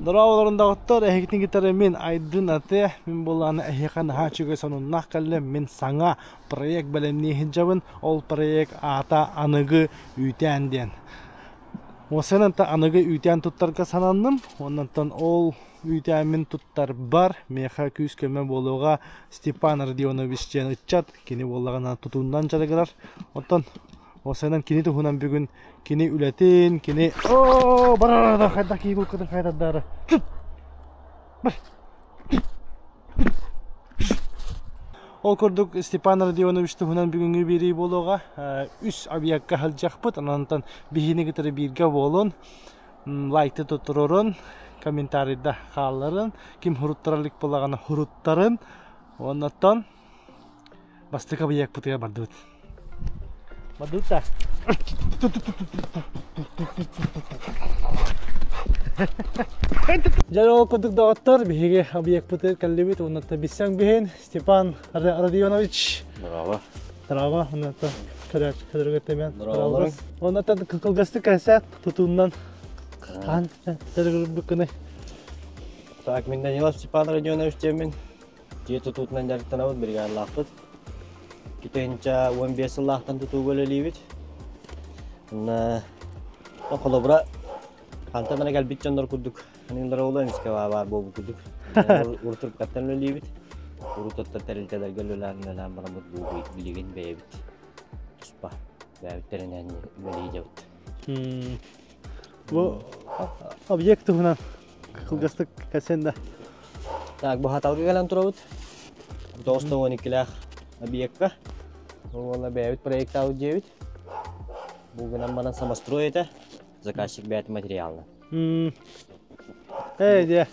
Дорооболорун доҕоттор, эһигитин кытары мин Айдын Ате, мин буоллаҕына эһиэхэ наһаа үчүгэй сонуннаах кэллим. Мин саҥа проект бэлэмнии сылдьабын. Ол проект аата Аныгы үүтээн диэн. Уосанан аныгы үүтээн туттарга сананным. Оннуттан ол үүтээммин туттарбар миэхэ күүс-көмө буолуоҕа Степан Родионович диэн ыччат. Кини буоллаҕына тутуунан дьарыгырар. Оттон Осанан кини туһунан бүгүн кини үлэтин, кини оо барарада хайдах киһи булкатын хайдардаары. Бар. Ол курдук Степан Родионович туһунан бүгүҥҥү биэрии буолуоҕа. Үс объекка сылдьахпыт. Онон биһини кытары бииргэ буолун, лайкты туттарорун, комментарийда хаалларын, ким хуруттара илик буоллаҕына хуруттарын. Оннуттан Бастакы объекпытыгар бардыбыт. Бардыбыт да? Дьэ ол курдук доҕоттор, биһиги объекпытыгар кэллибит уонна билсэн биһин Степан Родионович. Браво. Браво, уонна көрөргө тэмэн. Браво. Уонна кылгастык кэлсээт тутуунан хаан көрөрбүккүнүй? Так, мин Данилов Степан Родионович диэммин. Дьиэ тутуутунан дьарыктанабыт, бригадалаахпыт. 2015 сыллаахтан тутууга үлэлиибит. Онно холобура хантан эрэ кэлбит дьоннор курдук аныылара буолуо эмискэ баар буолбут курдук. Урутуркаттан үлэлиибит. Урут оттон тэрилтэлэргэ үлэлээн үлэлээн бараммыт бу билигин бэйэбит туспа бэйэбит тэринэн үлэлии дьабыт. Бу объект туһунан Кылгастык кэпсээн да. Так, бу хаталга кэлэн турабыт. 912-лээх объекка. Уонна бэйэбит проектаабыт дьиэбит. Бу гынан баран самострой этэ. Заказчик бэйэтин материалынан. Ээ, дьэ.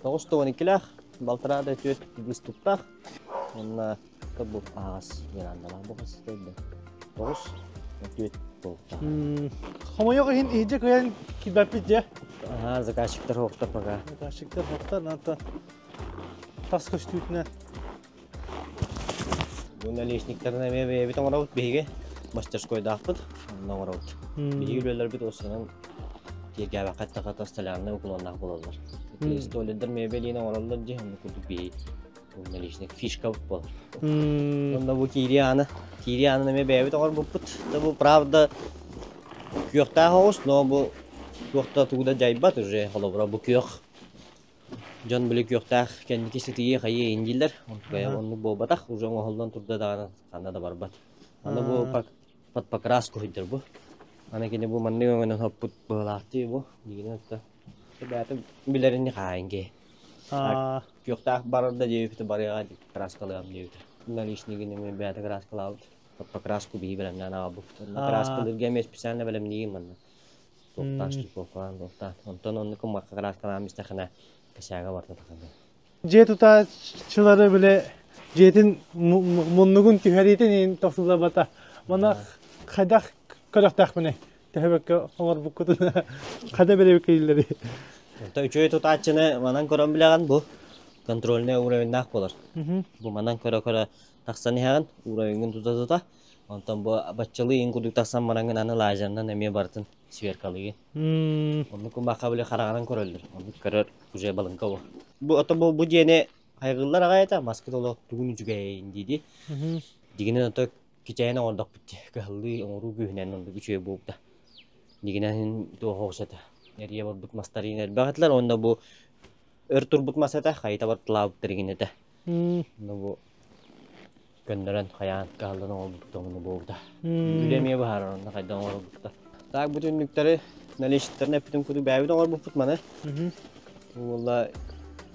912-лээх, балтараа да түөрт выступтаах. Уонна бу аһаҕас верандалаах бу хас да 9 түөрт буолуохтаах. Хомойуох иһин иһирдьэ кыайан киирбэппит дьэ. Аһаа, заказчиктар хоохтор пока. Заказчиктар хоохтор, наата тас көстүүтүнэн. Бу наличниктарын эмиэ бэйэбит оҥоробут биһиги мастерскойдаахпыт, онно оҥоробут. Биһиги үлэлэрбит осынан тиэргээбэххэ эттэххэ столярнай уклоннаах буолаллар. Столярдар мебелиин оҥороллор дии, онно курдук биһиги наличник фишка буолар. Онно бу киирии ааны, киирии аанын эмиэ бэйэбит оҥорбуппут. Да бу правда күөхтээх оҕус, но бу туох да тугу да дьайбат уже холобура бу күөх дьон били күөхтээх кэнники сытыйыы хайыы иин дииллэр. Онтукайа оннук буолбатах, уже оҥоһуллан турда даҕаны ханна да барбат. Аны бу под покраску сылдьар бу. Аны кини бу маннык өҥөнөн хоппут быһыылаахтыы бу. Дигинэн отто бэйэтэ билэрин хаайын киһи. Күөхтээх барар да диэбиппитэ барыаҕа краскалыам диэбитэ. Наличнигин эмиэ бэйэтэ краскалаабыт. Покраску биһи бэлэмнээн аҕалбыппыт. Онно краскалыырга эмиэ специально бэлэмниигин манна. Туохтаан шлифовкалаан туохтаан. Онтон оннук кумахха краскалаан истэххинэ косяга барда тахалыы. Дьиэ тутааччылары бile дьиэтин муннугун түһэриитин иһин тохсуллабата. Мана хайдах көрөхтөөхпүнүй? Төһөбөккө оҥорбуккутун хада билэбиккэ Онто үчүгэй тутааччыны манан көрөн билэҕин бу контрольный уровеннаах буолар. Бу манан көрө-көрө тахсан иһэҕин, уровеҥҥын тута-тута. Онтон бу баччалыы иин курдук тахсан бараҥҥын аны лазерынан эмиэ барытын сверкалыыгын. Оннук кумаахха били хараҕынан көрөллөр. Оннук көрөр уже балыҥка бу. Бу ото бу, бу дьиэни хайҕыыллар аҕай этэ, маскыт олох тугун үчүгэйин дии-дии. Дигинэн ото кичэйэн оҥордохпут дии, кыһаллыы оҥоруу күүһүнэн оннук үчүгэй буолбута. Дигинэн туох оҕус этэ. Эрийэ барбыт мастар иин элбэх этилэр уонна бу өр турбут мас этэ, хайыта бартылаабыттар игин этэ. Онно бу көннөрөн хайаан кыһаллан оҥорбут оҥону буолбута. Үлэ эмиэ быһаарар онно хайдах оҥорбута. Так бу түннүктэри наличниктарын эппитим курдук бэйэбит оҥорбуппут маны. Уолла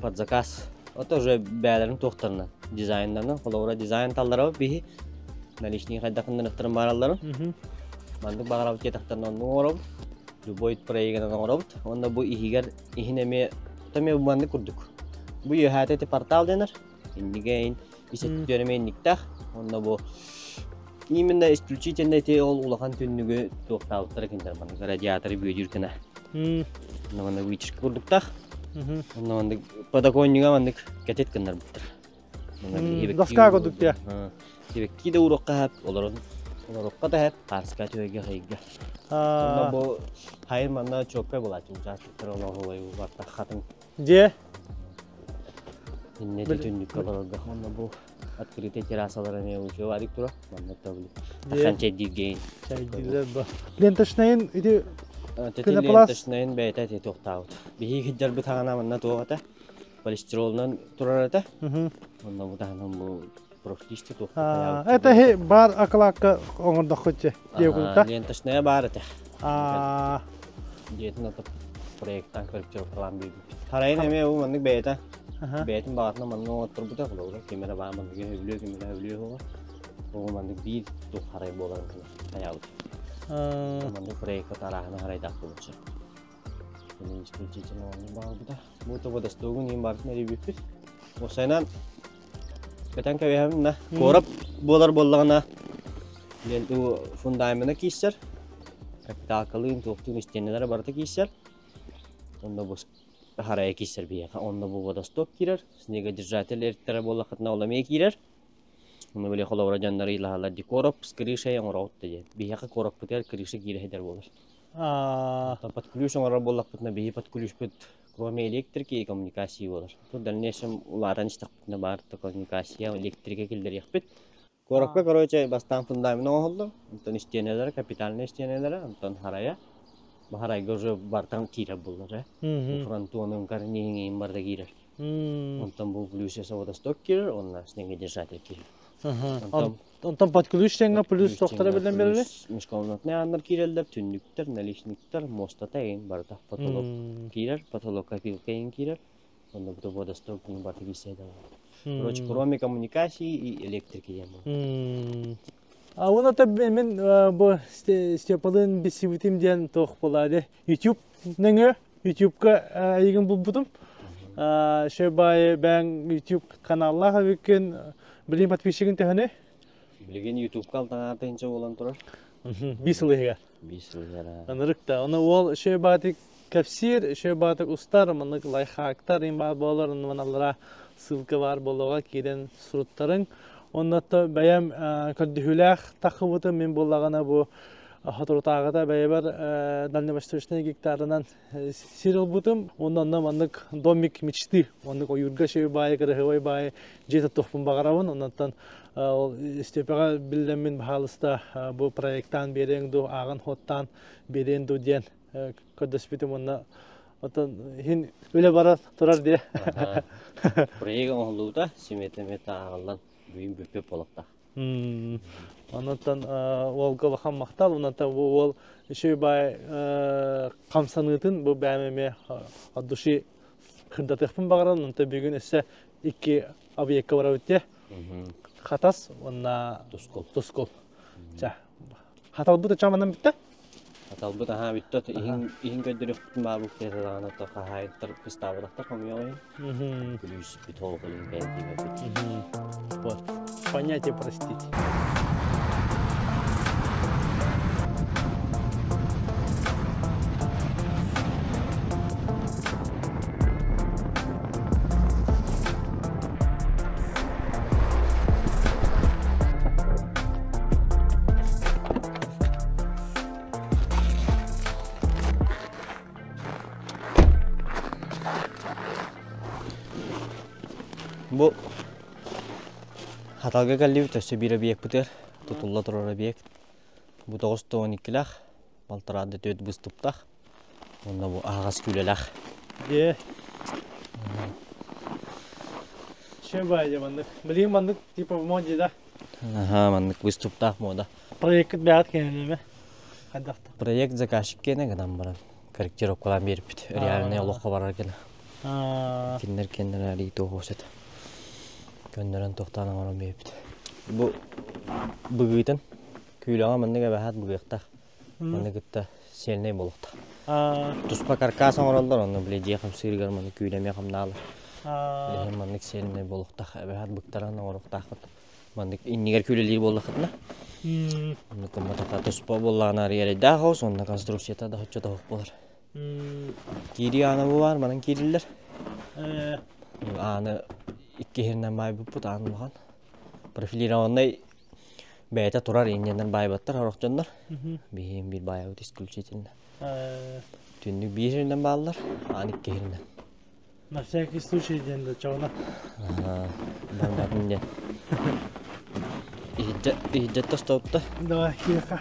под заказ. Это уже бэйэлэрин туохтарынан, дизайннарынан, холобура дизайн талларабыт биһи наличник хайдахыннарыттарын бааралларын. Маннык баҕарабыт диэтэхтэринэ оннук оҥоробут. Любой проегынан оҥоробут. Уонна бу иһигэр иһин эмиэ эмиэ маннык курдук. Бу үөһээтэ ити портал дэнэр. Иннигэ ин ис өттүгэр эмиэ инниктээх. Уонна бу именно исключительно ити ол улахан түннүгү туохтаабыттара кинилэр маннык радиаторы бүөдүүр гына. Онно маннык вытяжка курдуктаах. Онно маннык подоконнига маннык кэтит гыннарбыттар. Доска курдук дии. Сибэкки да уруохха олорон. Олорукка да хэп, хаарыска түһэргэ хайга. Онно бу хайын манна чуоккай булааччы участоктар олоһулай барта хатын. Дьэ. Инне түннүккэ олорорго. Онно бу открытый террасалар эмиэ учуо тура. Манна табли. Тахан чэйдииргейин. Чэйдиилэр ба. Ленточнайын ити Пенопласт. Ленточнайын бэйэтэ ити туохтаабыт. Биһиги киддэрбит хаҕана манна туох этэ? Полистиролунан турар этэ. Онно бу таһынан бу профлисти туох Это хи бар акылаакка оҥордоххутче диэкулта. Ленточная баар этэ. Диэтин ата проекттан корректировкалаан биэрбиппит. Харайын эмиэ бу маннык бэйэтэ бэйэтин баҕатынан маннык оҥотторбута холобура ким эрэ баа маннык өһүлүө ким эрэ өһүлүө суоҕа. Ол маннык биир тух харай буоларын гына хайаабыт. Маннык проекка тарааһына харайдаах буолуччу. Исключительно баҕарбыта. Бу тобо достугун иин барытын эрийбиппит. Уопсайынан кэтэн кэбиһэбин да куорап буолар буоллаҕына диэн фундамена киирсэр капиталкалыын туохтуун истиэнэлэрэ барыта киирсэр онно бу харайа киирсэр биһиэхэ онно бу водосток киирэр снегодержатель эртэрэ буоллаххытына ол эмиэ киирэр Ону били холобура дьоннор ыйылаһаллар дии короб с крышей оҥороҕут да диэн. Биһиэхэ коробпутугар крыша киирэ сылдьар буолар. Оттон под ключ оҥорор буоллахпытына биһи под ключпут кроме электрики и коммуникации буолар. Тут в дальнейшем улаатан истэхпитинэ баар коммуникация, электрика киллэриэхпит. Коробка, короче, бастаан фундамент оҥоһуллар, онтон истиэнэлэрэ, капитальнай истиэнэлэрэ, онтон харайа. Бу харайга уже бартан киирэр буоллар, э. Фронтонун, карниһиҥин барыта киирэр. Онтон бу плюс водосток киирэр, уонна снегодержатель киирэр. Онтон Онтон под ключ тэҥҥэ плюс тохторо биллэн биэрэр. Межкомнатный ааннар киирэллэр, түннүктэр, наличниктар, муостата эҥин барыта потолок киирэр, потолок копилка эҥин киирэр. Онно бу водосток барыта киирсэ Короче, кроме коммуникации и электрики диэн буолар. А уонна мин бу Степалыын билсибитим диэн туох буолаа YouTube нөҥүө YouTube-ка эйигин булбутум. Шөбай бэйэҥ YouTube каналлаах эбиккин. Билигин подписчигин төһөнүй? Билигин YouTube-ка алтан тыһыынча буолан турар. Биир сыл иһигэр. Биир сыл иһигэр. Ынырык да. Оны уол Шөбатик кэпсиир, Шөбатик устар, маннык лайфхактар им баар буолар, онно ссылка баар буолуоҕа киирэн суруттарыҥ. Онно бэйэм көрдөһүүлээх таххыбытым мин буоллаҕына бу Соторутааҕыта бэйэбэр дальневосточнай гектарынан сир ылбытым. Уонна онно маннык домик мечты, оннук ойуурга шөй баайы, кыраһыабай баайы дьиэ туттуохпун баҕарабын. Оннуттан ол Степаҕа биллэммин, баһаалыста, бу проектаан биэриэҥ дуу, ааҕан-хуоттаан биэриэн дуу диэн көрдөспүтүм уонна оттон иһин үлэ бара турар диye. Проект оҥоһуллубута, симета ааҕыллан бүгүн бүппүт буолуохтаах. Онтон уолга улахан махтал. Онтон бу уол үчүгэй баай хамсаныытын бу бэйэм эмиэ от души кырдатыахпын баҕарабын. Онтон бүгүн өссө икки объекка барабыт дии. Хатас уонна Тускул. Тускул. Ча. Хаталбыт ычаманан бүттэ? Хаталбыт аһаа бүттэ. Иһин иһин көрдөрүөхпүтүн баабык тиэтэ даҕаны хаһаайыттар кыстаабатахтар хомуйаҕайын. Күлүүс бүтоох илин бэйэтиибэппит. Вот. Понятие простить. Бу Хаталга кэллибит өссө биир объекпытыгар тутулла турар объект. Бу 912-лээх, балтараа да түөрт быстыптаах. Уонна бу аһаҕас күүлэлээх. Дьэ. Чем баайдьа маннык? Билигин маннык типа в моде, да? Аха, маннык выступтаах мода. Проекткыт бэйэҕит кэнэлиэмэ? Хайдахта? Проект заказчик киэнэ гынан баран корректировкалаан биэрбит. Реальный олоххо барар гына. Кинилэр кэннэрэ арыый туох этэ. Көннөрөн туохтаан оҥорон биэрбит. Бу быгыытын күүлэҕэ маннык эбэһээт быгыахтаах. Манны кытта сиэлнэй буолуохтаах. Туспа каркас оҥороллор, онно били дьиэ хамсыырыгар маны күүлэмиэ хамнаалар. Билиһин маннык сиэлнэй буолуохтаах. Эбэһээт быктаран оҥоруохтааххыт. Маннык иннигэр күүлэлиир буоллаххытына. Оннук гымматахха туспа буоллаҕына арыйарайдаах оҕус, онно конструкцията да оччо тоһук буолар. Киирии аана бу баар, манан киириллэр. Ааны икки иһиринэн баайбыппыт, аан улахан. Профилированнай Бэйэтэ турар инньэннэр баайбаттар сорох дьоннор. Биһиэн биир баайабыт исключительно. Түннүк биир сиринэн бааллар, аан икки сиринэн. На всякий случай диэн да чоҕуна. Барбатын диэн. Иһирдьэ иһирдьэ тостубутта. Давай, киэхэ.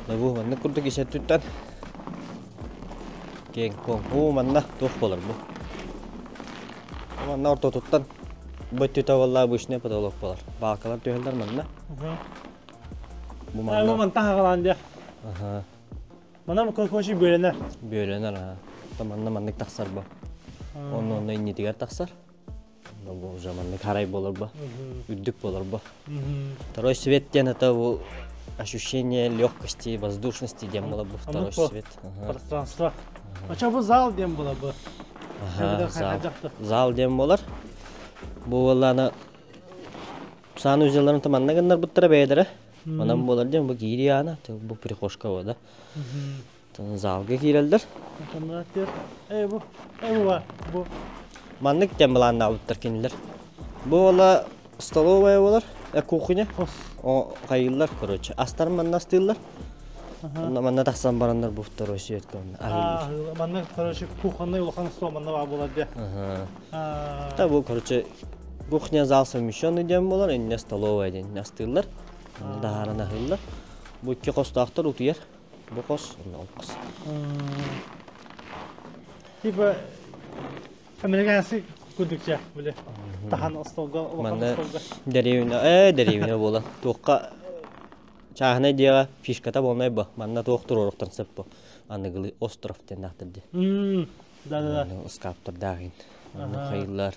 Бу маннык курдук исэттүттэн киэҥ куоҥ. Уу манна туох буолар бу? Манна ортотуттан бу өттүтэ буолла обычный потолок буолар. Баалкалар түһэллэр манна. Бу манна. Бу мантан хагалаан диэх. Аха. Манна кокоши бөлөнөр. Бөлөнөр, аха. Манна маннык тахсар бу. Онно онно иннитигэр тахсар. Бу уже маннык харай буолар бу. Үрдүк буолар бу. Второй свет диэн это бу ощущение легкости, воздушности диэн буолар бу второй свет. Пространство. Оча бу зал диэн буолар бу. Ага, зал. Зал диэн буолар. Бу буоллаана санузелларын манна гыннарбыттара бэйэлэрэ. Манан буолар диэн бу киирии аана, бу прихожка да. Залга киирэллэр. Э бу, э бу бу. Маннык диэн былааннаабыттар кинилэр. Бу ола столовая болар, кухня. О хайыыллар, короче. Астарын манна астыыллар. Онно манна тахсан бараннар бу второй свет аһыыллар. Манна, короче, кухонный улахан стол манна баар буолар дии. Та бу, короче, кухня зал совмещенный диэн буолар, инне столовая диэн астыыллар. Манна таһааран аһыыллар. Бу икки хостоохтор утуйар. Бу хос, онно ол хос. Типа американский курдук били тахан остолго улахан Манна остолго. дэриэбинэ, ээ дэриэбинэ буолан туохха чааһынай дьиэҕэ фишката буолнай бу. Манна туох туруоруктан сөп бу. Аныгылыы остров диэн ааттар дии. Да-да-да. Ыскааптардаах иһин. Манна хайыллар.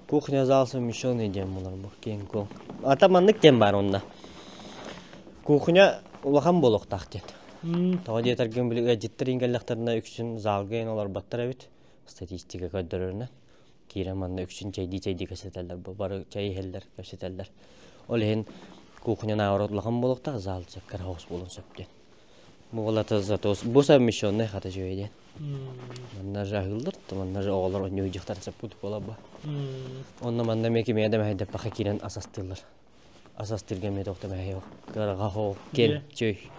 Кухня зал совмещенный диэн буолар бу киэҥ куоҥ. Ата маннык диэн баар онно. Кухня улахан буолуохтаах диэн. Тоҕо диэтэргин били ыалдьыттар иҥгэллэхтэринэ үксүн залга иһин олорботтор эбит. Статистика көрдөрөрүнэн. Киирэн манна үксүн чэйдии-чэйдии кэпсэтэллэр. Бу бары чэй иһэллэр, кэпсэтэллэр. Ол иһин кухня наоборот улахан буолуохтаах, зал кыра оҕус буолуон сөп диэн. Бу буолата зато бу совмещенный хата үчүгэй диэн. Манна же аһыыллар, манна же оҕолор оонньуу сыдьахтар сеппут буола бу. Онно манна эмиэ кимиэ да мэһэйдэппэххэ киирэн ас астыыллар. Ас астыырга эмиэ туох да мэһэй суох. Кыараҕа хоол, киэн, чөй.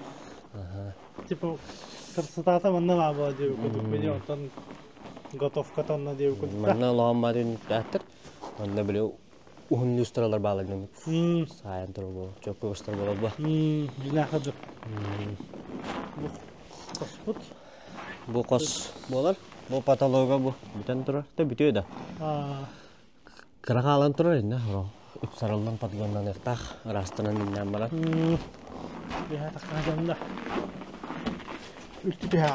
Типа красотата манна баа буола диэбит курдук били онтон готовката онно диэбит курдук. Манна улахан баар үнүктээхтэр. Манна били уһун люстралар баалар саайан турар буолар, чөккө устар буолар бу. Дьинээхэ Бу хоспут. Бу хос буолар. Бу потолога бу бүтэн турар. Та бүтүө да. Кыра хаалан турар инне ыпсарыллан подгоннаныахтаах ыраастанан иннээн баран. Биһэ таххаадамда. Үлтү түһэ.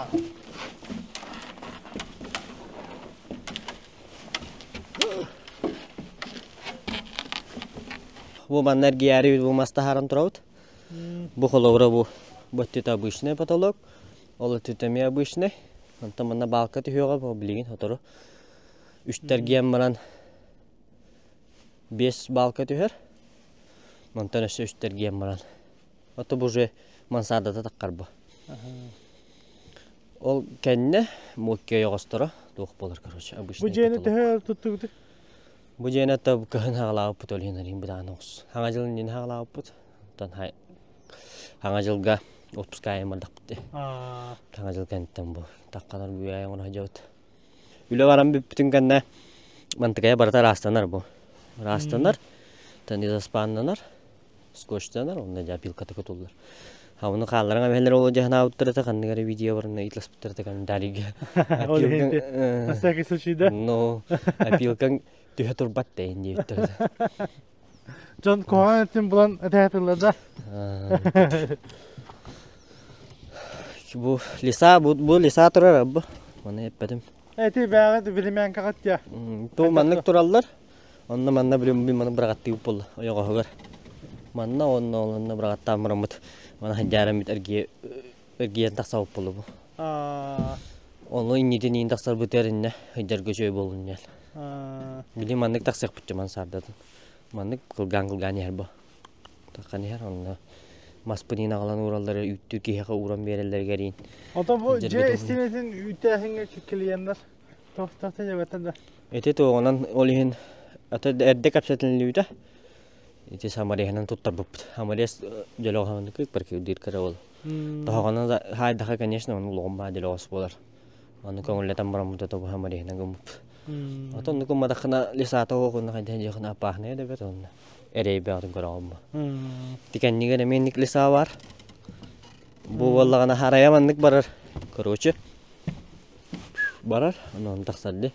Бу манна эргийээри бу мас таһааран турабыт. Бу холобура бу бу өттүтэ обычный потолок, ол өттүтэ эмиэ обычный. Онтон манна балка түһүөҕэ бу билигин сотору үстэргиэн баран биэс балка түһэр. Онтон өссө үстэргиэн баран. Ото бу уже мансардата таххар бу. Ол кэннэ муокки ойоҕосторо туох буолар короче обычный Бу дьиэни потолок. төһө туттугутуй? Бу дьиэни ата кыһын хаҕалаабыппыт ол иһин арыйын бытаан оҕус. Хаҥа дьыл иннинэ хаҕалаабыппыт. Оттон хаҥа дьылга отпускаайым бардахпыт дии. Хаҥа дьыл кэнниттэн бу тахханар бүөйэ оҥоро сылдьабыт. Үлэ баран бүппүтүн кэннэ мантыкайа барыта ыраастанар бу. Ыраастанар, тан изоспаннанар, скотчтанар, онно дьэ опилката кутуллар. Ону хаалларан эбэлэр ол дьаһанаабыттар этэ ханнык эрэ видео барына ыйыталаспыттар этэ комментарийга. Ол иһин на всякий случай да? Ну, опилкаҥ түһэ турбат да иһин диэбиттэр этэ. Дьон куһаҕан өттүн булан этэ да. Бу лиса бу, бу лиса турар бу. Маны эппэтим. Эти бэҕэ билимэҥкэҕит дьэ. Ту маннык тураллар. Онно манна билим маны быраҕаттыыбыт буолла ойоҕоһугар. Манна онно онно быраҕаттаан бараммыт маны хадьаараммыт эргийэ эргийэн тахсабыт буолла бу. Ону иннитин иин тахсарбытыгар иннэ ыйдарга үчүгэй буоллун диэн. Били маннык тахсыахпыт ман саардатын. Маннык кылгаан-кылгаан иһэр бу. Таххан иһэр онно маспын иин аҕалан уураллар үүттүү киһиэхэ ууран биэрэллэригэр иин. Ото бу дьиэ истиэнэтин үүттээһиҥҥэ клиеннэр. Тохтох дьэбэтэн да. Ити туоҕунан ол иһин ата эрдэ кэпсэтинлибитэ. Ити самореһынан туттарбыппыт. Саморез дьөлөҕөһөнү кыыкпар кыра ол. Тоһоҕонон хаайдаха, конечно, оны улугум баа дьөлөҕөс буолар. Аны көҥүллэтэн бараммыта тобу самореһынан гыммыт. Ото оннук гымматаххына лесата оҕуна хайдах дьиэхина аппаахнай да бэт онно. Эрэй бөҕөтүн көрөҕүм бу. Тикэннигэр эмиэ инник леса бар. Бу буоллаҕына харайа маннык барар. Короче, барар, онон тахсар ди.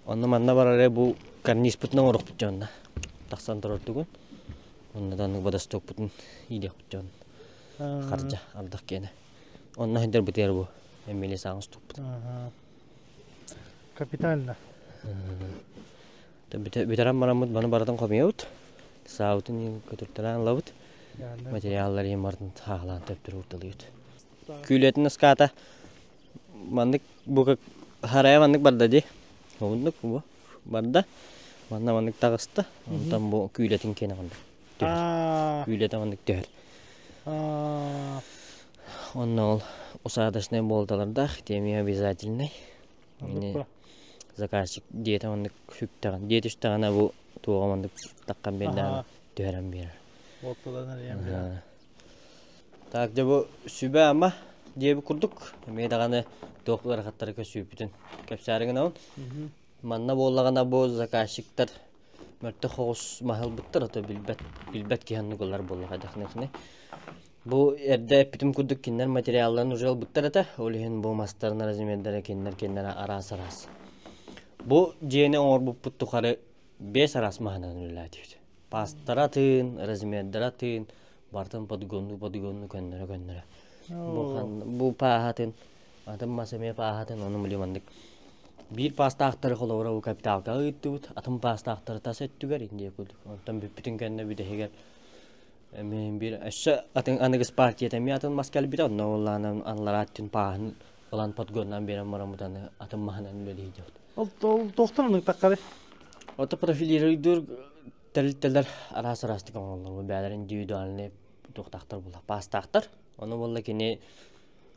Онно манна барары бу карниспытын оҥоруохпут дьонно. Тахсан турар тугун. Онно даннык водостокпутун иилиэхпит дьон. Харжа ардах киэнэ. Онно хинтер бытыар бу. Эмили саҥас туппут. Капитально. Бүтэрэн бараммыт баны барытын хомуйабыт. Саабытын көтүртэлээн ылабыт. Материалларын барытын хаалаан төптөр урталыыбыт. Күүлэтин ыскаата маннык бу харайа маннык барда дии. Оннук бу барда. Манна маннык таҕыста. Онтон бу күүлэтин киэнэ маннык түһэр. Күүлэтэ маннык түһэр. Онно ол усадочнай буолталардаах, тиэмэ обязательный. Заказчик диэтэ маннык сүктэҕин, диэ түстэҕинэ бу туоҕа маннык таххан биэрдэҕинэ түһэрэн биэрэр. Так, дьэ бу сүбэ-ама диэбит курдук, эмиэ даҕаны туох ыарахаттары көссүүппүтүн кэпсээри гынабын. Манна буоллаҕына бу заказчиктар мөлтөх оҕус маһылбыттар, ото билбэт билбэт киһи оннук ылар буоллаҕа дэхнэхинэ. Бу эрдэ эппитим курдук кинилэр материалларын уже ылбыттар этэ, ол иһин бу мастарын размердара кинилэр кинилэр араас-араас. Бу дьиэни оҥорбуппут тухары биэс араас маһынан үлэлээтибит. Пастара тыын, размердара тыын, бартын подгонну подгонну көннөрө көннөрө. Бу бу пааһатын, атын мас эмиэ пааһатын, ону били маннык биир паастаахтары холобура бу капиталкаҕа ыыттыбыт, атын паастаахтары тас өттүгэр индия курдук. Онтон бүппүтүн кэннэ бүтэһигэр эмиэ биир өссө атын аныгыс партията эмиэ атын мас кэлбитэ, онно уоллаанан аллараа өттүн пааһын ылан подгоннаан биэрэн бараммыт аны атын маһынан үлэлиир. Ол туохтан оннук таххары? Ото профилируйдуур тэрилтэлэр араас араастык оҥороллор. Бэйэлэрин индивидуальный туохтаахтар буолла, паастаахтар. Ону буолла кини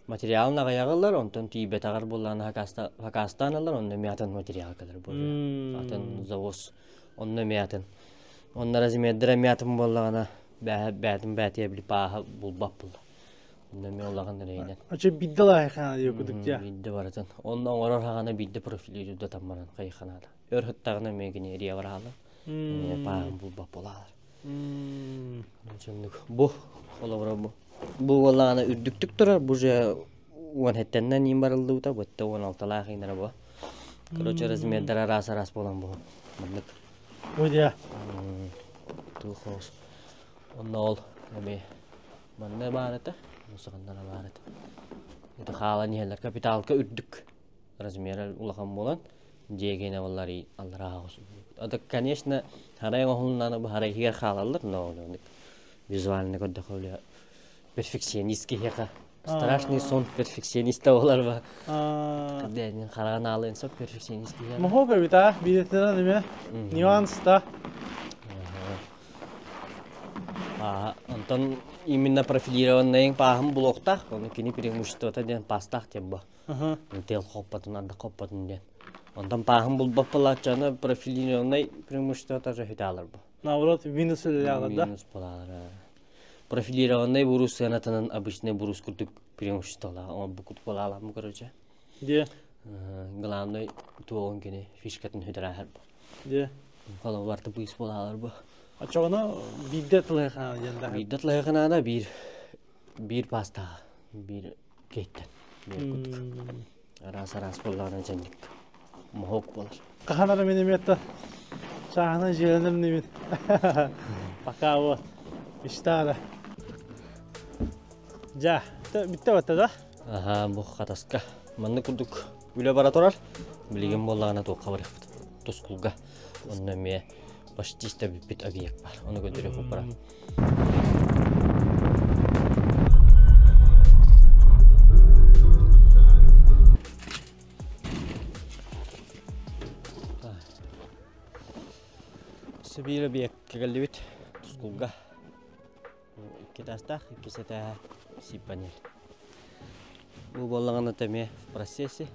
материалын аҕыйаҕы ылар, онтон тиийбэтэҕэр буоллаҕына хакаастаан ылар, онно эмиэ атын материал кэлэр буолар. Атын завоз, онно эмиэ атын. Онно размердара эмиэ атын буоллаҕына, бээтин бээтиэ били пааһа булбат буолла. Онно эмиэ улахан эрэйинэн. Ача бидде лайхана диye кудук дия. Бидде барытын. Онно оҥорор хаҕана бидде профилируйда таммаран хайханаада. Өр хыттаҕына эмиэ кини эрийэ бараалар. Эмиэ пааһын булбат буолаалар. Чоннук бу холобура бу. Бу буоллаҕына үрдүктүк турар, бу же уон хэттэннэн иин барыллыбыта, бытта уон алталаах ииннэрэ бу. Короче, размердара араас-араас буолан бу. Маннык. Бу дия. Туох Онно ол эмиэ манна баар этэ, мусаханнара баар этэ. Это хаалан иһэллэр. Капиталка үрдүк размера улахан буолан, дьиэ киэнэ буоллар аллараа Это, конечно, харай оҥоһулуннааны бу харай иһигэр хаалаллар, но оннук визуально көрдөхө үлэ перфекционист киһиэхэ страшный сон перфекциониста буолар ба. Кырдыанин хараҕын аалыан сөп перфекционист киһиэхэ. Моһуок эбит а, биирэтинэн эмиэ нюанс да. Онтон именно профилированнайын пааһын булуохтаах, ону кини преимуществота диэн паастаах диэн бу. Тел хоппотун, ардах хоппотун диэн. Онтон пааһын булбат буолааччы, профилированный преимуществота же хүтаалар бу. Наоборот, минус үлэлээҕэр да. Минус буолаалар. Профилированный бурус сыанатынан обычный бурус курдук преимуществолаах, бу курдук буолаалаах короче. Дие. Главный туоҕун кини фишкатын хүтэрээхэр бу. Дие. Холобур, быыс буолаалар бу. Оччоҕуна биирдэ тылыхана диэн да. Биирдэ тылыханаана биир биир паастаҕа, биир кейттен. Биир курдук. Араас-араас буоллаҕына дьэнник моһуок буолар. Хаһан эрэ мин эмиэ чааһынан дьиэлэнэр инибин. Пока вот. Мечтала. Дьа, бүттэ батта да? Аха, бу хатаска. Маннык курдук үлэ бара турар. Билигин буоллаҕына туохха барыахпыт? Тускулга. Онно эмиэ почти бүппүт объект бар. Ону көрдөрүөх бара. Сибиир объектка кэллибит Тускулга. Икки этажтаах, икки этээһэ сип панель. Бу буоллаҕына эмиэ в процессе.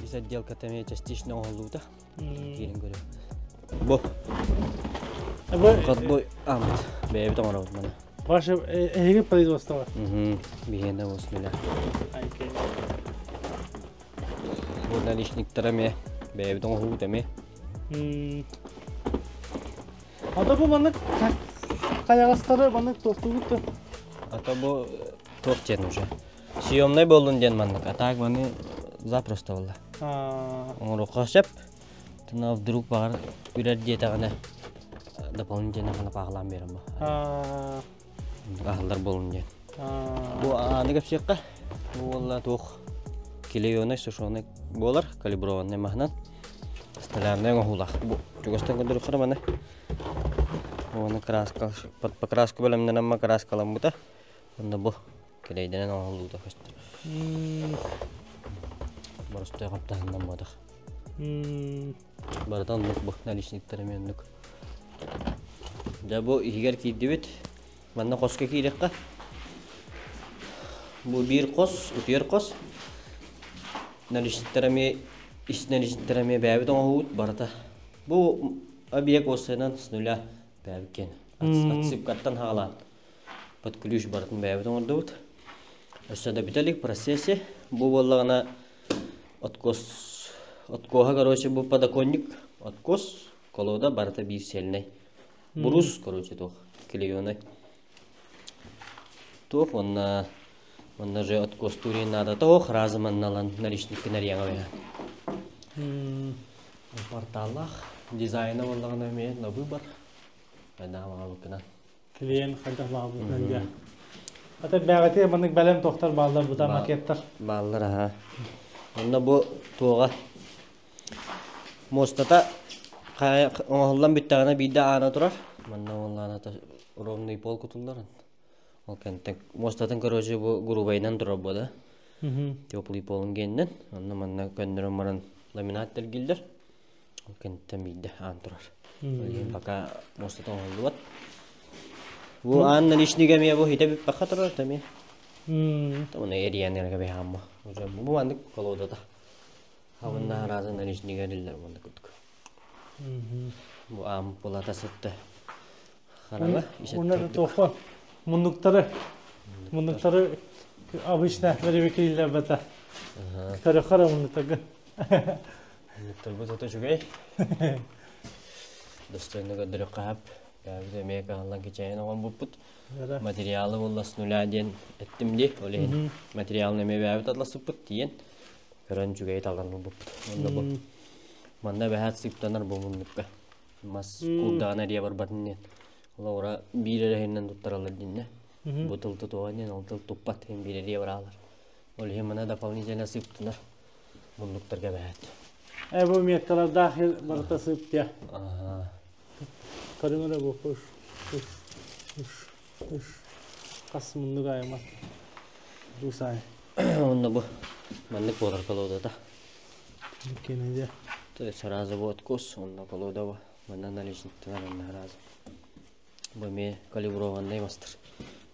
Ис отделката эмиэ частично оҥоһуллубута. Киирэн көрүө. Бу. Бу ааммыт. Бэйэбит оҥоробут маны. Ваше эһиги производство? Биһиэнэ оснуля. Бу наличниктара эмиэ бэйэбит оҥоһуубут эмиэ. Ата бу маннык хайаҕастары маннык туохтугут да? Ата бу туох диэн уже. Съемнай буоллун диэн маннык. А так маны запросто буолла. Оҥоруохха сөп. Но вдруг баҕар үрэр диэтэҕинэ дополнительно хана паахалаан биэрэн бу. Аһыллар буолун диэн. Бу ааны кэпсиэххэ. Бу уолла туох клееный, сушеный буолар, калиброванный маһынан. Столярнай оҥоһуулаах. Бу чугастан көрдөрүөххэ маны. Уонна краска, под покраску бэлэмнэнэн краскаламмыта. Онно бу килейдэнэн оҥоһуллуута көстөр. Боростуой хаптаһыннан буотах. Барыта оннук бу наличниктар эмиэ оннук. Дьэ бу иһигэр киирдибит. Манна хоско киириэххэ. Бу биир хос, утуйар хос. Наличниктар эмиэ ис наличниктар эмиэ бэйэбит оҥоһуубут барыта. Бу объект уопсайынан с нуля бэйэбит киэн. Отсыпкаттан хаалаан под ключ барытын бэйэбит оҥордубут. Өссө да бүтэ илик процессе. Бу буоллаҕына откос откоһа короче бу подоконник откос колода барыта биир сельнэй. Брус короче туох клееный. Туох уонна манна же откостуур наада тоох разом манналан наличниккин эрийэҥэ бэһэ. Порталлаах дизайна буоллаҕына эмиэ на выбор. Айдаамаҕабыккынан. Клиент хайдах баҕабытынан диэ. Ата бэҕэтигэр маннык бэлэм туохтар бааллар бута макеттар. Бааллар аха. Онно бу туоҕа муостата оҥоһуллан бүттэҕинэ биирдэ аана турар. Манна уоллаана ровный пол кутуллар. Ол кэнтэн муостатын короче бу грубайынан турар буода. Теплый полун гиэннэн. Онно манна көннөрөн баран ламинат тэлгиллэр. Ол кэнниттэн биирдэ аан турар. Ол иһин пока муостата оҥоһуллубат. Бу аан наличнига эмиэ бу хитэ бүппэххэ турар эмиэ. Оны эрийэн эргэ бэһаамма. Уже бу маннык колодата. Хабынна араазы наличнига эриллэр маннык курдук. Бу аан пулата сытта. Хараҥа Уна тоқо муннуктары муннуктары обычно веревикилер бата. Көрөхөр муннуктарга. Муннуктарбыт ото үчүгэй. Достойно көрдөрүөххэ хап. Бэйэбит эмиэ кыһаллан кичэйэн оҥорбуппут. Материалы буолла с нуля диэн эттим дии. Ол иһин материалын эмиэ бэйэбит атласыппыт тиийэн көрөн үчүгэйи талан ылбыппыт. Онно бу манна бэһээт сыыптанар бу муннукка. Мас куурдаҕына эрийэ барбатын диэн. Олоҕура биир эрэ иһинэн туттараллар диннэ. Бу тыл тутуоҕа диэн ол тыл туппат иһин биир эрийэ бараалар. Ол иһин мана дополнительно сыыптанар муннуктарга бэһээт. Э бу меткалардаах барыта сыыптыа. Көрүҥ эрэ бу уш уш уш уш хас муннук айымат. Бу сай. Онно бу маннык буолар колодата. Кенеде. То есть сразу бу откос, онно колода бу. Манна наличниктар онно сразу. Бу эмиэ калиброванный мастер.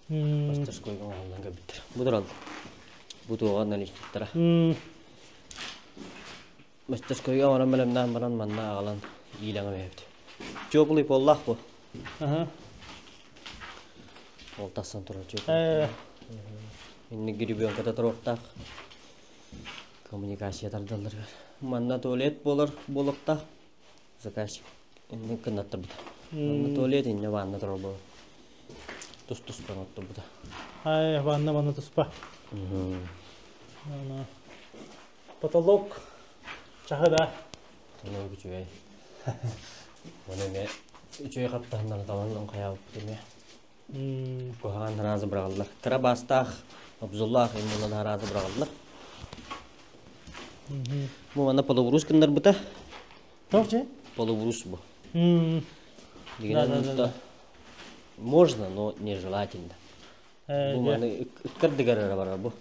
Мастерскойга оҥоһуллан кэлбиттэр. Бу турал. Бу туоҕа наличниктара. Мастерскойга оҥорон бэлэмнээн баран манна аҕалан иилэҥэ бэйэбит. Теплый поллаах бу. Ол тахсан турар теплый. Инник гребенката туруохтаах. Коммуникация тардалларыгар. Манна туалет буолар буолуохтаах. Заказчик инник кыннаттарбыта. Манна туалет инньэ ванна турар буолар. Тус-туспа оттурбута. Ай, ванна ванна туспа. Потолок чаһы да. Потолок үчүгэй. Оны эмиэ үчүгэй хаптаһыннар талан хайаабыппыт эмиэ. Куһаҕан араазы быраҕаллар. Кыра баастаах, обзуллаах иммунан араазы быраҕаллар. Бу манна полубрус гыннарбыта. Тоҕ же? Полубрус бу. Дигинэн можно, но нежелательно. Бу маны ыккардыгар эрэ барар бу.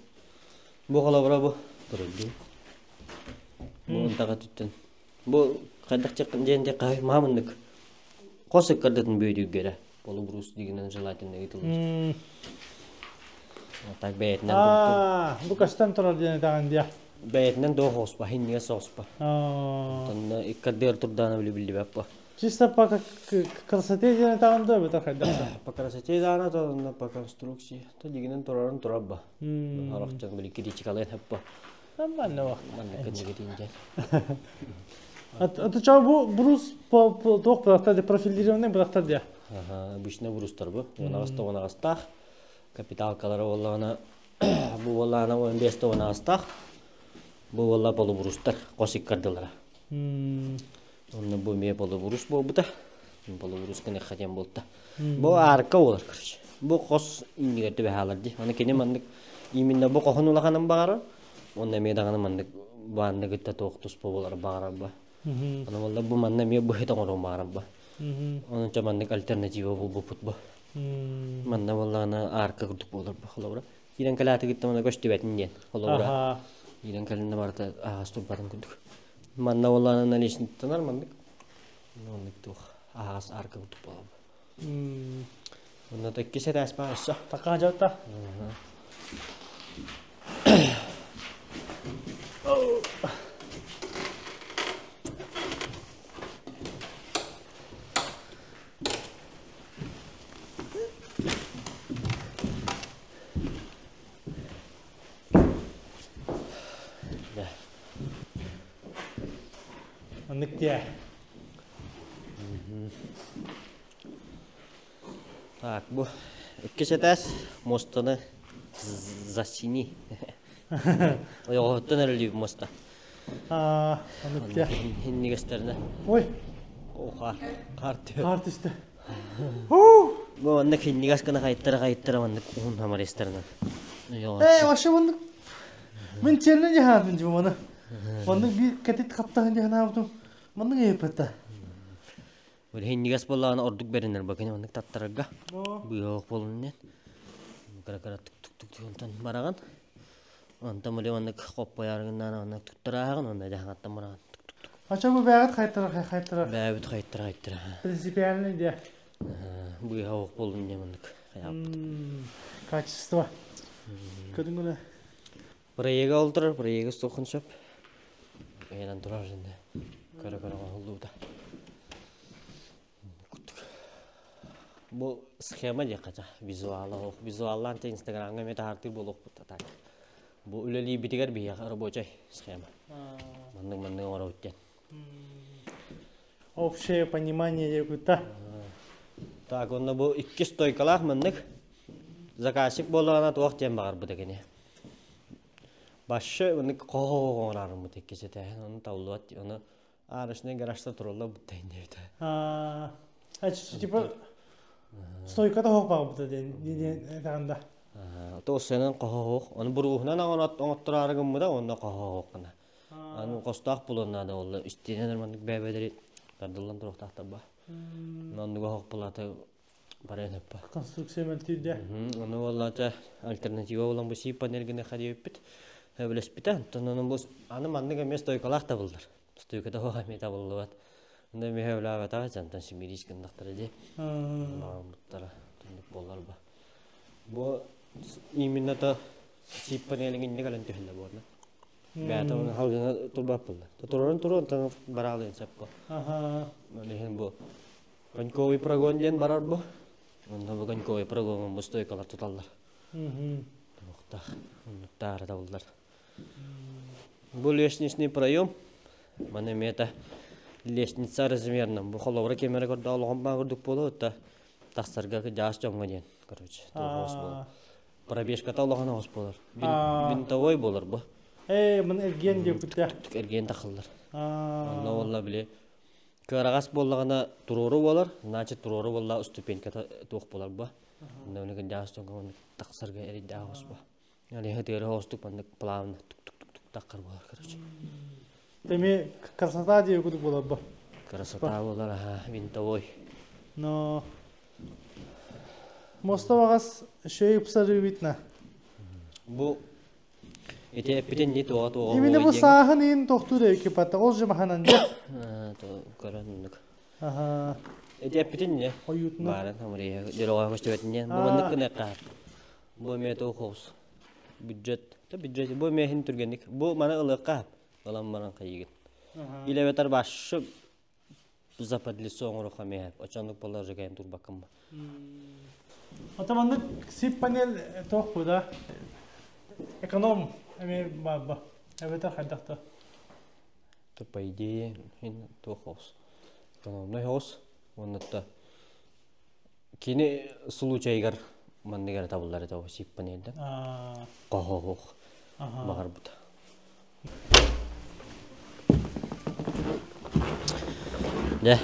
Бу холобура бу туруллуу. Бу ынтаҕа түттэн. Бу хайдах диэн диэххэ маамыннык хос ыккардытын бүөтүүргэ эрэ полубрус дигинэн желательно ыытыллар. Так бэйэтинэн Аа, бу көстөн турар диэн этэҕин диэ. Бэйэтинэн доо хооспа, хиннигэ сооспа. Онтон иккардыгар турдаана били биллибэт бу. Чисто по красоте диэн этаҕын да эбэтэр хайдах да? По красоте даана то по конструкции. То дигинен турарын турар ба. Орохчон били критикалыан хөп Нормально вах. Манна кэннигитин дьэн. Это чау бу брус по туох бырахтар профилированный бырахтар дия. Ага, обычно брустар бу. Унаҕаста унаҕастаах. Капиталкалара буоллаҕына бу буоллаҕына 15 унаҕастаах. Бу буолла полубрустар хос иккардылара. Онно бу эмиэ полубрус буолбута. Полубрус гыныхха диэн буолта. Бу арка буолар, короче. Бу хос иннигэр түбэһаалар дии. Аны кини маннык именно бу хоһун улаханын баҕарар. Уонна эмиэ даҕаны маннык баанны кытта туох туспа буолар баҕарар ба. Аны буолла бу манна эмиэ быһыт оҥоруон баҕарар ба. Онон маннык альтернатива булбуппут бу. Манна буоллаҕына арка курдук буолар бу холобура. Киирэн кэлээтэ кытта мана көстүбэтин диэн холобура. Киирэн кэлиннэ барыта аһаҕас турбатын курдук. Манна буоллаҕына наличниктанар маннык. Маннык туох аһаҕас арка курдук буолар. Онно иккис этээс баар өссө. Такаа дьалта. Маннык диэ. Так, бу иккис этээс муостаны засини. Ойоҕоһуттан эрэлиир муоста. Аа, маннык диэ. Иннигэстэринэ. Ой. О, хаар. Хаар түһэ. Хаар түстэ. Бу маннык хиннигас гына хайыттара хайыттара маннык уһун хамарыстарынан. Ээ, вообще маннык мин чиэннэ дьаһаатым дьи маны. Маннык биир кэтит хаптаһын дьаһанаабытым. Маннык эйэппэтэ. Хиннигас буоллаҕына ордук бэринэр бакыны маннык таттарарга. Быыһах буолун диэн. Кыра-кыра тук-тук-тук онтон бараҕын. Онтон били маннык хоппойааргыннаан маннык туттарааһын онно дьаһаҥаттан бараҕын. Ача бу бэҕэт хайтара хайтара. Бэбит хайтара хайтара. Принципиальный диэ. Быыһа ох буолун диэн маннык хайааппыт. Качество. Көрүҥүнэ. Проега ол турар, проега суохун сөп. Ыйанан турар инде. Көрө-көрө оҥоһуллубута. Бу схема диэххэ ча, визуала визуаллаан те инстаграмҥа эмиэ таһаартыыр буолуохпут так. Бу үлэлиирбитигэр биһиэхэ рабочай схема. Маннык маннык оҥоробут диэн. Общее понимание диэкута. Так, онно бу икки стойкалаах маннык. Заказчик буоллаҕына туох диэн баҕарбыта кини. Башы маннык хоһоҕоҥораарыммыт иккис этээһин, ону табыллыбат, ону арочный гаражта туралла буттайын диэбитэ. А, типа стойката хоһ баҕарбыта диэн диэн этаҕында. Тоосенан хоһоох, ону буруһунан оҥоттораары гыммыта, онно хоһоох гына. Аны хостоох булуон наада буолла, истиэнэн маннык бэйбэлэри тардыллан туруохтаахтар ба. Оннуга хоһ булаата барыан өппө. Конструкция мөлтүүрдэ. Ону буоллаата альтернатива булан бу сип панельгины хадиэппит сөбүлэспитэ. Онтон ону бу аны маннык эмиэ стойкалаах табыллар. Стойката хоһ эмиэ табыллыбат. Онно эмиэ сөбүлээбэтэҕэ дьантан симирис гыннахтара дии. Баҕарбыттара түннүк буоллар ба. Бу именно то сип панелин инне кэлэн түһэллэ буолла. Бэйэтэ оны халгына турбаппылла. Турарын туру онтон бараалыан сөп бу. Ол иһин бу коньковый прогон диэн барар бу. Онно бу коньковый прогоҥун бу стойкалар туталлар. Туохтаах оннуктаары табыллар. Бу лестничный проем. Маны эмиэ лестница размерынан бу холобура кемере көрдө олоҕом баа курдук буолуо та тахсарга дьаас дьоҥҥо диэн короче туох буолар. Пробежката улахан оҕус буолар. Винтовой буолар бу. Ээ, мын эргиэн диэбиттэ. Эргиэн тахыллар. Онно буолла били кыараҕас буоллаҕына туруору буолар, значит туруору буолла ступеньката туох буолар бу. Онно уну дьаас дьоҥҥо тахсарга эрийдээх оҕус бу. Алиха тыары оҕустук маннык плавно тук-тук-тук таххар буолар короче. Эми красота диye курдук буолар бу. Красота буолар аха винтовой. Но Мостоваҕас шөй ыпсарыы видно. Бу ити эппитин ни туоҕа туоҕа Именно бу сааһын иин тохтуур экипата ол же маханан дьэ. Көрөн оннук. Аха. Ити эппитин не? Хойутна. Баарын хамырыйа дьороҕо көстүбэтин не. Бу маннык гына каар. Бу эмиэ туох хоус. Бюджет. То бюджет бу мехин түргэнник. Бу маны ылыахха ылан баран хайыгын. Или эбэтэр башы западлицо оҥоруохха миэхэ. Очоннук болар уже кайын турбаккын ба. Ата маннык сип панель туох бу да? Эконом эми баба. Эбэтэр хайдахта? То по идее ин туох хоус. Экономный хоус. Оннотто кини случайгар манныгар табыллар это сип панельда. Кохох. Баҕарбыт. Дьэ.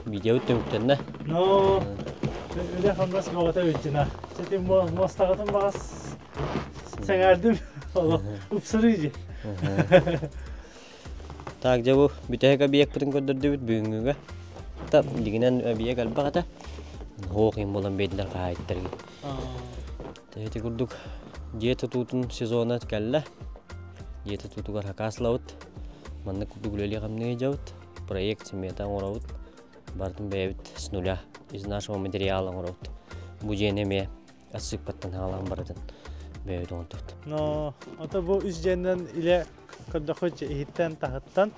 Видео түмүктэннэ. Но үлэ хамнас бөҕөтө бүттүнэ. Сэтин муостаҕытын баҕас сэҥээрдим. Ыпсырыы дии. Так, дьэ бу бүтэһик объекпытын көрдөрдүбүт бүгүҥҥүгэ. Та дигинэн объект элбэх этэ. Хоох им буолан биэрдилэр хаһаайыттарга. Ити курдук дьиэ тутуутун сезона кэллэ. Дьиэ тутуутугар хакаслабыт. Маннык курдук үлэлии-хамныы дьабыт. Проект смета оҥоробут. Барытын бэйэбит с нуля из нашего материала оҥоробут. Бу дьиэни эмиэ ассыыппаттан хаалан барытын бэйэбит оҥордубут. Но ото бу үс дьиэннэн илэ көрдөххө иһиттэн таһыттан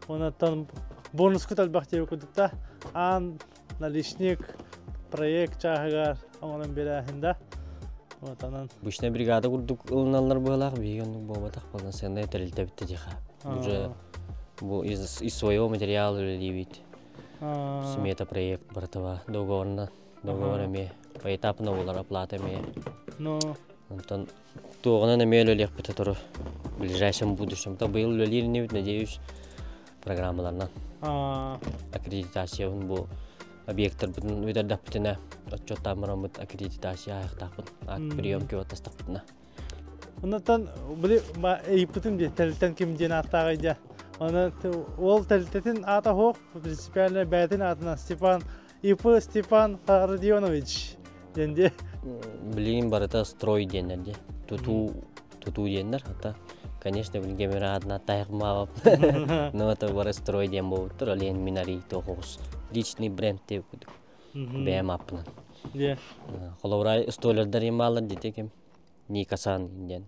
онтон бонускут элбэх диэбит курдук аан наличник проект чааһыгар оҥорон биэрээһин да вот онон Обычная бригада курдук ылыналлар быһалаах биһиги оннук буолбатах полноценная тэрилтэбит тиха. Уже бу из своего материала үлэлиибит. Смета проект барытыба договорна договор эмиэ поэтапно буолар оплата эмиэ. Но Онтон туоҕунан эмиэ үлэлиэхпит туру в ближайшем будущем. То быйыл үлэлиир инибит, надеюсь, программаларынан. Аккредитациябын бу объекттарбытын үтэрдэхпитинэ отчуоттаан бараммыт аккредитация ааһыахтаахпыт акт приемки баттастахпытына. Оннотон били ыйыппытым дии тэрилтэн ким диэн ааттааҕый дии. Оны ол тэрилтэтин аата суох принципиально бэйэтин аатынан Степан ИП Степан Родионович диэн дии. Билигин барыта строй диэннэр дии. Тутуу тутуу диэннэр. Ата конечно билигин кэмэр аатынан аттаайахмаабап. Но это бары строй диэн буолбуттар. Ол иһин мин арый тоҕус личный бренд деп курдук. Бэйэм ааппынан. Дии. Холобура столярдар имаалар дии ким Никасан диэн.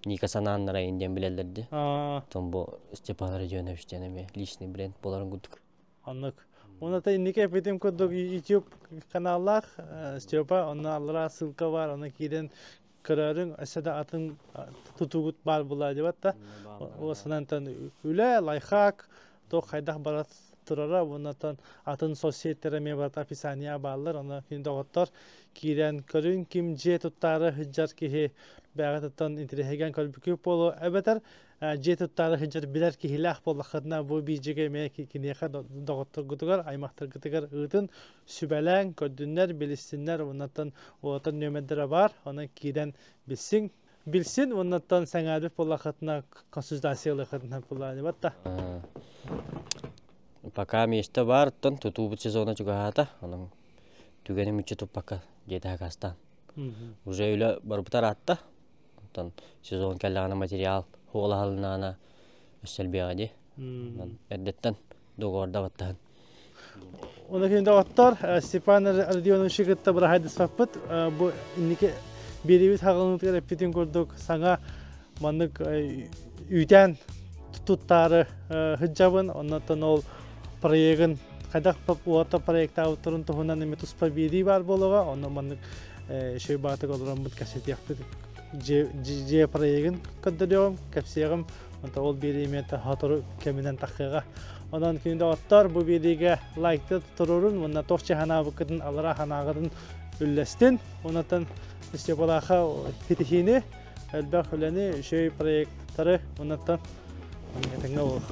Никасан ааннара диэн билэллэр дии. Оттон бу Степан Родионович диэн эмиэ личный бренд буоларын курдук. Оннук. Уонна инники эппитим курдук YouTube каналлаах Степа, онно аллара ссылка бар, онно киирэн көрөрүҥ, өссө да атын тутугут баар буолаа диэбэт да. Уосанантан үлэ, лайфхак, туох хайдах бара турара, уоннатан атын соцсеттер эмиэ барыта описание бааллар, онно кини доҕоттор киирэн көрүҥ, ким дьиэ туттаары сылдьар киһи бэйэҕититтэн интэриэһиргээн көрбүккүт буолуо, эбэтэр дьиэ туттаары сылдьар билэр киһилээх буоллаххытына бу биидьигэ эмиэ киниэхэ доҕотторгутугар, аймахтаргытыгар ыытын, сүбэлээҥ, көрдүннэр, билистиннэр, уоннаттан уолаттар нүөмэрдэрэ баар, онон киирэн билсиҥ. Билсин, уоннаттан сэҥээрбит буоллаххытына консультация ылыаххытына буоллааныбат да. Пока место баар, оттон тутуубут сезона чугаһаата, онон түгэни мүччү туппакка дьиэтэ хакастаан. Уже үлэ барбыта ыраатта. Оттон сезон кэллэҕинэ материал хуолаһалынаана өссө элбиэҕэ дии. Эрдэттэн договорда баттаһын. Оны күн доҕоттор, Степан Родионовичы кытта быраһайдыспаппыт. Бу инники биэриибит хаҕылынытыгар эппитин курдук саҥа маннык үүтээн туттаары сылдьабын. Оннотон ол проегын хайдах уота проектаабыттарын туһунан эмиэ туспа биэрии баар буолуоҕа. Онно маннык үчүгэй баатык олороммут кэпсэтиэхпит дьиэ проегын көрдөрүөҕүм, кэпсиэҕим. Онто ол биэрии эмиэ сотору кэминэн тахсыаҕа. Онон күн доҕоттор бу биэриигэ лайкты турурун уонна туох чаһанаабыккытын алара санааҕытын үллэстин. Онтон Степалаха ситиһиини, элбэх үлэни, үчүгэй проекттары оннуттан этэҥҥэ буолуох.